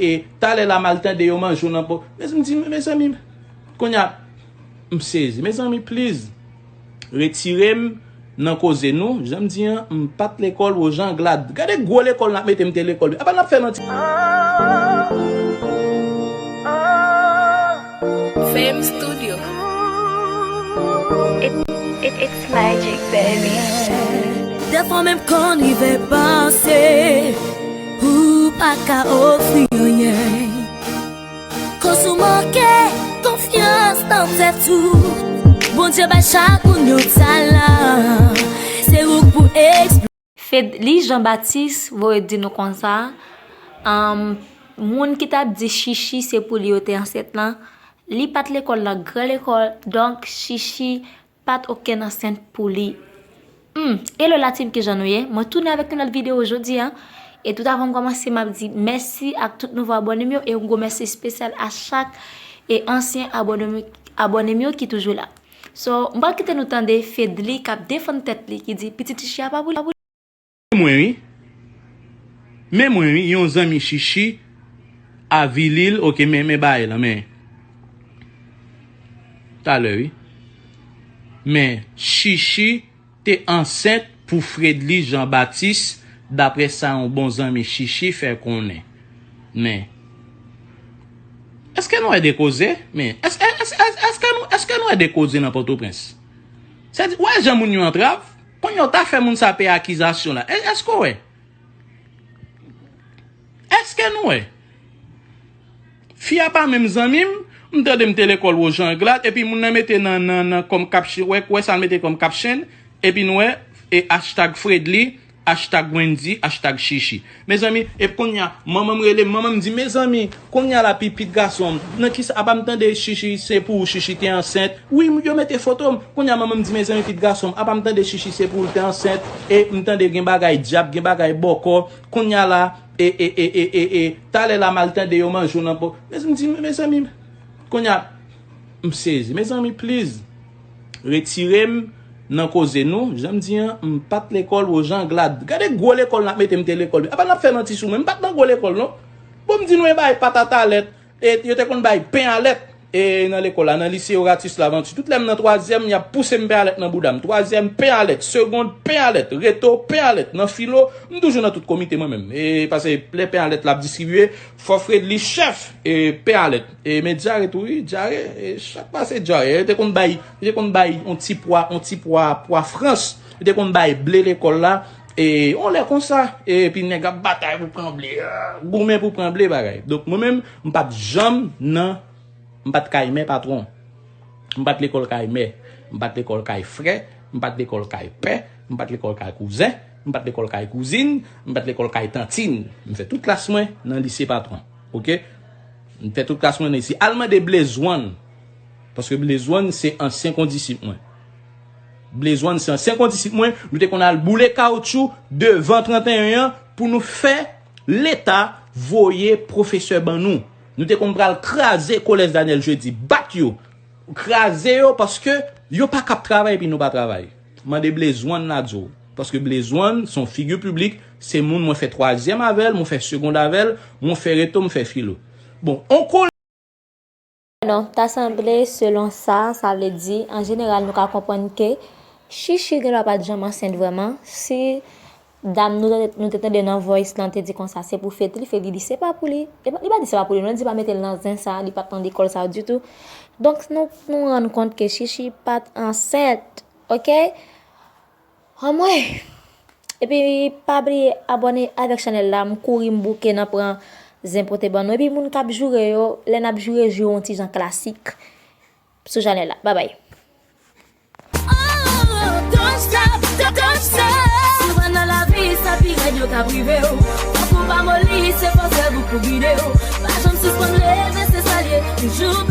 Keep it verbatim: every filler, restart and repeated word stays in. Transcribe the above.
E talè la m al tande yo manje w nan po. Mezanmi, m di, mezanmi, kounye a, m sezi. Mezanmi, please, retire m nan koze nou. Jan m di an, m pa t lekòl Wojan Glad. Gade gwo lekòl n ap mete m te lekòl. Apa n ap fè manti? Fame Studio. It, it, it's magic, baby. Dèfwa menm konn rive panse ou pa ka ofri anyen. Koz ou manke konfyans nan tèt ou. Bondye bay chak moun yon talan. Se ou k pou eksplike. Fedly Jean Baptiste voye di nou konsa, um, moun ki t ap di Chichi se pou li yo te ansent lan, li pa t lekòl nan gran lekòl, donk Chichi pa t okenn ansent pou li. Hmm, hello la team, kijan nou ye? Mwen tounen avèk yon lòt videyo jodi a. E tout avan m kòmanse, m ap di mèsi ak tout nouvo abòne m yo e yon gwo mèsi espesyal a chak e ansyen abòne m yo ki toujou la. So, m pral kite nou tande Fedly k ap defann tèt li, ki di pitit Chichi a pa pou li. Men mwen wi. Men mwen wi, yon zanmi Chichi avili l, oke, men, men bagay lan, men. Talè wi. Men Chichi te ansent pou Fredly Jean Baptiste, daprè sa yon bon zanmi Chichi fè konnen. Men, èske nou wè de koze? Men, èske, èske, èske, èske nou, èske nou wè de koze nan Pòtoprens? Sèdi, w wè jan moun yo antrav? Kounye a w ta fè moun sa peye akizasyon la. Èske w wè? Èske nou wè? Fi a pa menm zanmi m, m tande m te lekòl Wojan Glad, epi moun nan mete nan, nan, nan kòm caption, wè, wè sa l mete kòm caption, epi nou wè, e hashtag Fredly, hashtag Wendy, hashtag Chichi. Mezanmi, epi kounye a, manman m rele m, manman m di, mezanmi, kounye a la, pi, pitit gason m, nan kisa, apa m tande Chichi, se pou ou Chichi te ansent. Wi, yo mete foto m. Kounye a, manman m di, mezanmi, pitit gason m, apa m tande Chichi, se pou ou l te ansent, e m tande gen bagay dyab, gen bagay bòkò. Kounye a la, e, e, e, e, e, e, talè la m al tande yo manje w nan po. Mezanmi, m di, mezanmi, kounye a, m sezi. Mezanmi, please, retire m nan koze nou. Jan m di an, m pa t lekòl Wojan Glad. Gade gwo lekòl n ap mete m te lekòl. Apa n ap fè manti sou mwen? M pa t nan gwo lekòl, non. Bon, m di nou, e bay patata lèt. E yo te konn bay pen a lèt, e nan lekòl la, nan lise Oratus Laventure. Tout lè m nan twazyèm, y ap pouse m pen a lèt nan bouda m. Twazyèm, pen a lèt. Segond, pen a lèt. Reto, pen a lèt. Nan filo, m toujou nan tout komite mwen menm. E paske lè pen a lèt la ap distribye, fò Fredly chèf, e pen a lèt. E men dyare tou, wi, dyare, e chak pase dyare. Yo te konn bay, yo te konn bay yon ti pwa, yon ti pwa, pwa frans. Yo te konn bay ble lekòl la. E yon lè konsa, epi nèg ap batay pou pran ble, goumen pou pran ble bagay. Donk mwen menm, m pa t janm nan, m pa t kay mè patwon. M pa t lekòl kay mè, m pa t lekòl kay frè, m pa t lekòl kay pè, m pa t lekòl kay kouzen, m pa t lekòl kay kouzin, m pa t lekòl kay tantin. M fè tout klas mwen nan lise patwon. Oke? M fè tout klas mwen nan lise. Al mande Blaze One. Paske Blaze One se ansyen kondisip mwen. Blaze One se ansyen kondisip mwen. Nou te konn al boule kawoutchou devan trannteyen an pou nou fè Leta voye pwofesè ban nou. Nou te konn pral kraze Kolèj Daniel Jeudi, bat yo, kraze yo paske yo pa kab travay epi nou pa travay. Mande Blaze One la di w. Paske Blaze One se yon figi piblik, se moun mwen fè twazyèm avè l, mwen fè segond avè l, mwen fè reto, mwen fè filo. Bon, on kole. Non, ta sanble selon sa, sa vle di, an jeneral, nou ka konprann ke Chichi gen dwa pa t janm ansent vrèman. Si dam nou, nou te tande nan voice lan te di konsa, se pou Fedly, Fedly di se pa pou li. E pa, li pa di se pa pou li, non, li di pa mete l nan zen sa, li pa t nan lekòl sa ditou. Donk, nou, nou rann kont ke Chichi pa t ansent, oke? Anmwey! Epi pa bliye abòne avèk chanèl la, m kouri m bouke nan pran zen pote ban nou. Epi moun k ap joure yo, lè n ap joure, joure yon ti jan klasik sou chanèl la. Babay! Souvan nan lavi sa pi rèd yo ka prive w. Fòk ou pa moli, se fòs rèv ou pou gide w. Pa janm sispann leve, se sa l ye, toujou